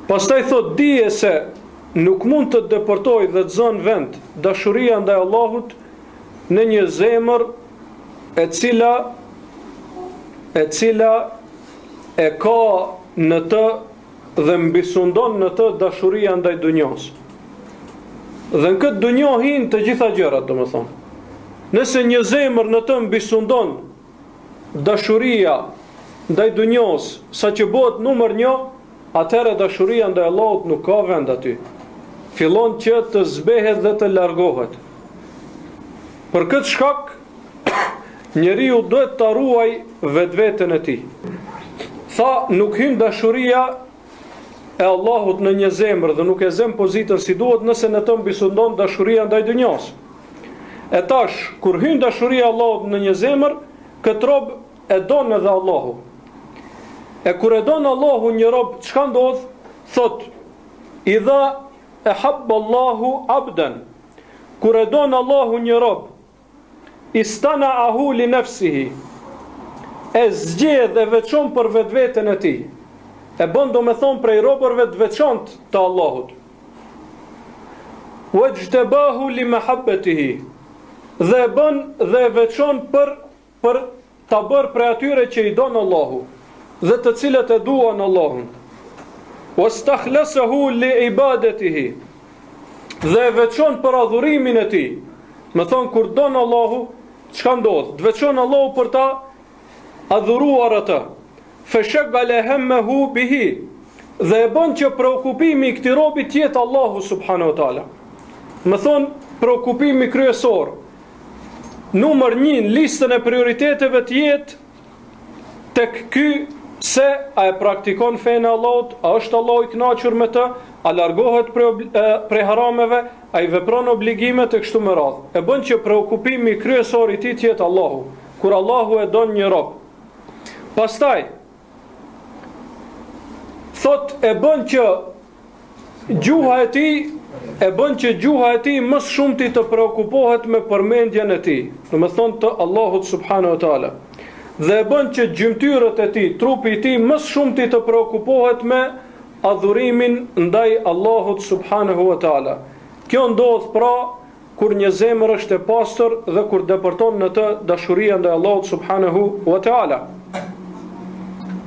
Pastaj thotë dije se nuk mund të depërtojë dhe të zënë vend dashuria ndaj Allahut në një zemër e cila e cila e ka në të dhe mbisundon në të dashuria ndaj dunjos. Dhe në këtë dunja hinë të gjitha gjërat, domethënë. Nëse një zemër në të mbisundon dashuria ndaj dunjos, saqë bëhet numër një, atëherë dashuria ndaj Allahut nuk ka vend aty. Fillon që të zbehet dhe të largohet. Për këtë shkak, njeriu duhet ta ruaj vetveten e tij. Tha, nuk hyn dashuria e Allahut në një zemër dhe nuk e zën pozitën si duhet nëse në të mbisundon dashuria ndaj dunjas. E tash, kur hyn dashuria e Allahut në një zemër, këtë rob e don edhe Allahu. E kur e don Allahu një rob, çka ndodh? Thot, idha ehabba Allahu abden. Kur e don Allahu një rob, istanaahu li nefsihi, e zgjedh e veçon për vetveten e tij. E bën domethonë prej robërve të veçantë të Allahut. Wajtabahu li mahabbatihi. Dhe e bën dhe e veçon për për ta bërë prej atyre që i don Allahu dhe të cilët e duan Allahun. Wastakhlasahu li ibadatihi. Dhe e veçon për adhurimin e tij. Me thonë kur don Allahu, çka ndodh? Të veçon Allahu për ta adhuruar atë. Feshagale hemmehu bihi. Dhe e bën që preokupimi i këtij robi të jetë Allahu subhanahu wa taala. Me thonë preokupimi kryesor numër 1 në listën e prioriteteve të jetë tek ky se a e praktikon fenë e Allahut, a është Allahu i kënaqur me të, a largohet prej, prej harameve, a i vepron obligimet e kështu me radhë. E bën që preokupimi kryesor i tij të jetë Allahu, kur Allahu e don një rob. Pastaj thot e bën që gjuha e tij e bën që gjuha e tij më së shumti të preokupohet me përmendjen e tij, domethonë të Allahut subhanahu wa taala. Dhe e bën që gjymtyrët e tij, trupi i tij më së shumti të preokupohet me adhurimin ndaj Allahut subhanahu wa taala. Kjo ndodh pra kur një zemër është e pastër dhe kur depërton në të dashuria ndaj Allahut subhanahu wa taala.